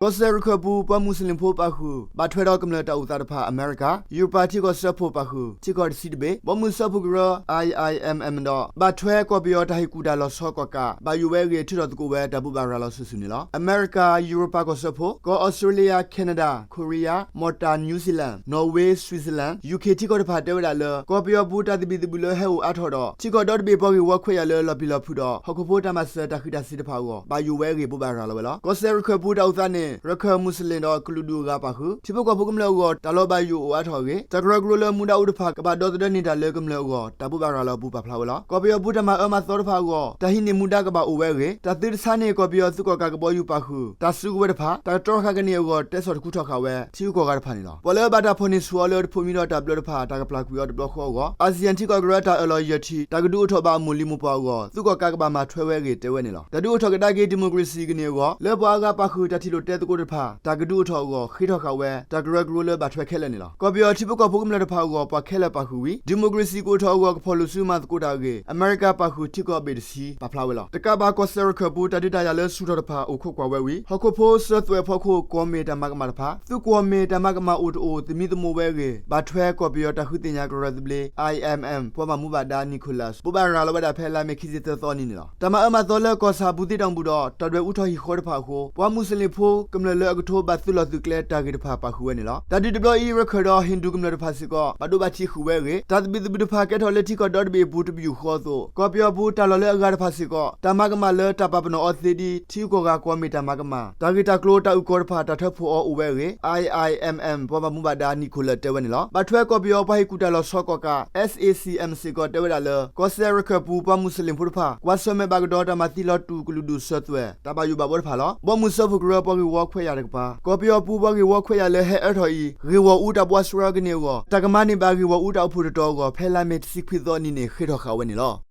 ကီၢ်စဲၣ်ရခၢၣ်ပူၤ ပှၤမူးစလ့ၣ်ဖိပာ်ဃုာ် ဘၣ်ထွဲဒီးကမျၢၢ်တၢ်အိၣ်သးတဖၣ် အမဲရကၤ ယူရပၤထံကီၢ်စၢဖှိၣ်ပာ်ဃုာ် ထံကီၢ်တဆံတဘ့ၣ် ဘီမုၢ်စၢဖှိၣ်ကရၢ I I M M ဒီး ဘၣ်ထွဲကီၢ်ပယီၤတၢ်ဟ့ၣ်ကူၣ်တၢ်လီၤဆီကီၣ်ကး ဘၣ်ယိၣ်ဝဲအဂ့ၢ် ထုးထီၣ်သကိးဝဲတၢ်ဘိးဘၣ်ရၤလီၤစုာ်စုာ်န့ၣ်လီၤ. အမဲရကၤ ယူရပၤကီၢ်စၢဖှိၣ်, ကီၢ်အီစထြ့လယါ, ခဲနဒၤ, ခိရံယါ, မီၣ်တၢ် နယူးစံလၣ်, နီၣ်ဝ့, ဆွံၣ်စၣ်လၣ်, ယူၤခ့ၣ် ထံကီၢ်တဖၣ်တဲဝဲဒၣ်လၢ ကီၢ်ပယီၤပူၤတၢ်သဘံၣ်သဘုၣ်လၢဟဲအိၣ်အါထီၣ်ဒီး ထံကီၢ်ဒီတဘ့ၣ်ပှၤဂ့ၢ်ဝီခွဲးယာ်လၢလီၤပျံၤလီၤဖုးဒီး ဟီၣ်ခိၣ်ဖိတၢ်မၤစၢၤတၢ်ဃံးတၢ်စ့ၤတဖၣ်အဂီၢ် ဘၣ်ယိၣ်ဝဲအဂ့ၢ် ဘိးဘၣ်ရၤလီၤဝဲလီၤ. ကီၢ်စဲၣ်ရခၢၣ်ပူၤတၢ်အိၣ်သးန့ၣ် ရခၢၣ်မူးစလ့ၣ်ဒီးကလုာ်ဒူၣ်အဂၤပာ်ဃုာ် ထံဖိကီၢ်ဖိကမျၢၢ်အဂီၢ် တၢ်လီၤဘၣ်ယိၣ်အိၣ်အါထီၣ်အဂ့ၢ် တၢ်ကရၢကရိလၢမူဒါအိၣ်တဖၣ် ကဘၣ်ဒီသဒၢန့ၢ်တၢ်လၢကမျၢၢ်အဂီၢ် တၢ်ဘိးဘၣ်ရၤလီၤအပူၤပာ်ဖျါဝဲလီၤ. ကီၢ်ပယီၤပူၤတၢ်မၤအၢမၤသီတဖၣ်အဂီၢ် တၢ်ဟံးန့ၢ်မူဒါကဘၣ်အိၣ်ဝဲအဂ့ၢ် တၢ်သုတဆါန့ၢ် ကီၢ်ပယီၤသုးကီၣ်ကးကဘီယူၤပာ်ဃုာ် တၢ်စုကဝဲၤတဖၣ် တၢ်ကတြီဃာ်ကန့ၢ်အဂီၢ် တဲဆီၣ်တခူထီၣ်ဃာ်ဝဲ ထံဂုၤကီၢ်ဂၤတဖၣ်န့ၣ်လီၤ. ပှၤလၢအဘၣ်တၢ်ဖီၣ်န့ၢ်ဆူၣ်အီၤလၢတဖိးမံဒီးတၢ်ဘျၢတဖၣ် တၢ်ကပျၢ်ကွံာ်အီၤတဘျီဃီအဂီၢ် အၣ်စံၣ်ယၣ်ထံကီၢ်ကရၢတၢ်အၢၣ်လီၤယၢၤထံ တၢ်ကဒုးအိၣ်ထီၣ်ဘၣ်အမိၢ်လံၤမိၢ်ပှၢ်အဂီၢ် သုးကီၣ်ကးကဘၣ်မၤထွဲဝဲအဂ့ၢ် တဲဝဲန့ၣ်လီၤ. တၢ်ဒုးအိၣ်ထီၣ်ကဒါက့ၤ ဒံၣ်မိၣ်ကရ့ၣ်စံၣ်ကန့ၢ်အဂီၢ် လၢပှၤအါဂၤပာ်ဃုာ်တၢ်ထံၣ်လိာ်တဲသကိးတဖၣ် တၢ်ကဒုးအိၣ်ထီၣ်အဂီၢ် ဃ့ထီၣ်ဃာ်ဝဲ တၢ်ကရၢကရိလၢဘၣ်ထွဲခဲလၢာ်န့ၣ်လီၤ. ကီၢ်ပယီၤထံဖိကီၢ်ဖိကမျၢၢ်တဖၣ်အဂီၢ် ပှၤခဲလၢာ်ပာ်ဃုာ်ဝံၤ ဒံၣ်မိၣ်ကရ့ၣ်စံၣ်ကအိၣ်ထီၣ်အဂီၢ် ကဖီၣ်လိာ်စုမၤသကိးတၢ်အဂ့ၢ် အမဲရကၤပာ်ဃုာ်ထံကီၢ်ဘ့ၣ်တဆံ ပာ်ဖျါဝဲလီၤ. တကးဘၣ် ကီၢ်စဲၣ်ရခၢၣ်ပူၤ တၢ်ဒုးတၢ်ယၤလၢဆူၣ်ထီၣ်တဖၣ် အိၣ်ခိးကွၢ်ဝဲဝံၤ ဟီၣ်ခိၣ်ဖိစၢသွဲၣ်ဖီခိၣ် ကွီၢ်မ့ၢ်တၢ်မၤကမၣ်တဖၣ် သုးကွီၢ်မ့ၢ်တၢ်မၤကမၣ်အိၣ်တအိၣ် သမံသမိးဝဲအဂ့ၢ် ဘၣ်ထွဲကီၢ်ပယီၤတၢ်ဃုသ့ၣ်ညါကရၢသဘျ့ I M M ပှၤဘၣ်မူဘၣ်ဒါ Nicholas ဘိးဘၣ်ရၤလီၤဝဲဒၣ်ဖဲလါမ့ၤခံဆံသၢသီအနံၤန့ၣ်လီၤ. တၢ်မၤအၢမၤသီလၢကီၢ်ဆၣ် ဘူၣ်သ့ၣ်တီၣ်ပူၤဒီး တၢ်ဒွဲၣ်အူထီၣ်ဟံၣ်ဃီတဖၣ်အဃိ ပှၤမူးစလ့ၣ်ဖိကမျၢၢ်လၢအကထိဘၣ်သုးလီၢ်သုးကျဲတၢ်ဂ့ၢ်တဖၣ် ပာ်ဃုာ်ဝဲန့ၣ်လီၤ. တၢ်ဒုးတဘျီအံၤ ရခၢၣ်ဒီးဟ့ၣ်ဒူၣ်ကမျၢၢ်တဖၣ်စ့ၢ်ကီး ဘၣ်ဒိဘၣ်ထံးဃုာ်ဝဲအဂ့ၢ် တၢ်သဘံၣ်သဘုၣ်တဖၣ် ကဲထီၣ်လၢထံကီၢ်ဒီတဘ့ၣ်အပူၤ တပယူာ်ဃီအသိး ကီၢ်ပယီၤပူၤတၢ်လီၢ်လၢအဂၤတဖၣ်စ့ၢ်ကီး တၢ်မၤကမၣ်လၢတၢ်ပာ်ပနီၣ်အီၤသ့ဒ် ထံဂုၤကီၢ်ဂၤကွီၢ်မ့ၢ်တၢ်မၤကမၣ် တၢ်ဂ့ၢ်တၢ်ကျိၤတၢ်အုၣ်ကီၤတဖၣ် တၢ်ထၢဖှိၣ်အီၤအိၣ်ဝဲအဂ့ၢ် I I M M ပှၤဘၣ်မူဘၣ်ဒါ Nicholas တဲဝဲန့ၣ်လီၤ. ဘၣ်ထွဲကီၢ်ပယီၤပှၤဟ့ၣ်ကူၣ်တၢ်လီၤဆီကီၣ်ကး S A C M စ့ၢ်ကီးတဲဝဲဒၣ်လၢ ကီၢ်စဲၣ်ရခၢၣ်ပူၤ ပှၤမူးစလ့ၣ်ဖိတဖၣ် ကွၢ်ဆၢၣ်မဲာ်ဘၣ်ကဒီးတၢ်မၤသံလီၤတူာ်ကလုာ်ဒူၣ်စၢသွဲၣ် တၢ်ဘၣ်ယိၣ်ဘၣ်ဘှီတဖၣ်လီၤ. ဘီမုၢ်စၢဖှိၣ်ကရၢပှၤဂ့ၢ်ဝီခွဲးယာ်တကပၤ ကီၢ်ပယီၤပူၤပှၤဂ့ၢ်ဝီခွဲးယာ်လၢဟဲအၢထီၣ်အံၤ ဂ့ၢ်ဂီၢ်အူတၢ်ဘှါစှၤကန့ၢ်အဂီၢ် တၢ်ကမၤန့ၢ်ဘၣ်ဂ့ၢ်ဂီၢ်အူတၢ်အိၣ်ဖှိၣ်တတီၤအဂီၢ် ဖဲလါမ့ၤတဆံခွံသီအနံၤန့ၣ် ဃ့ထီၣ်ဃာ်ဝဲန့ၣ်လီၤ.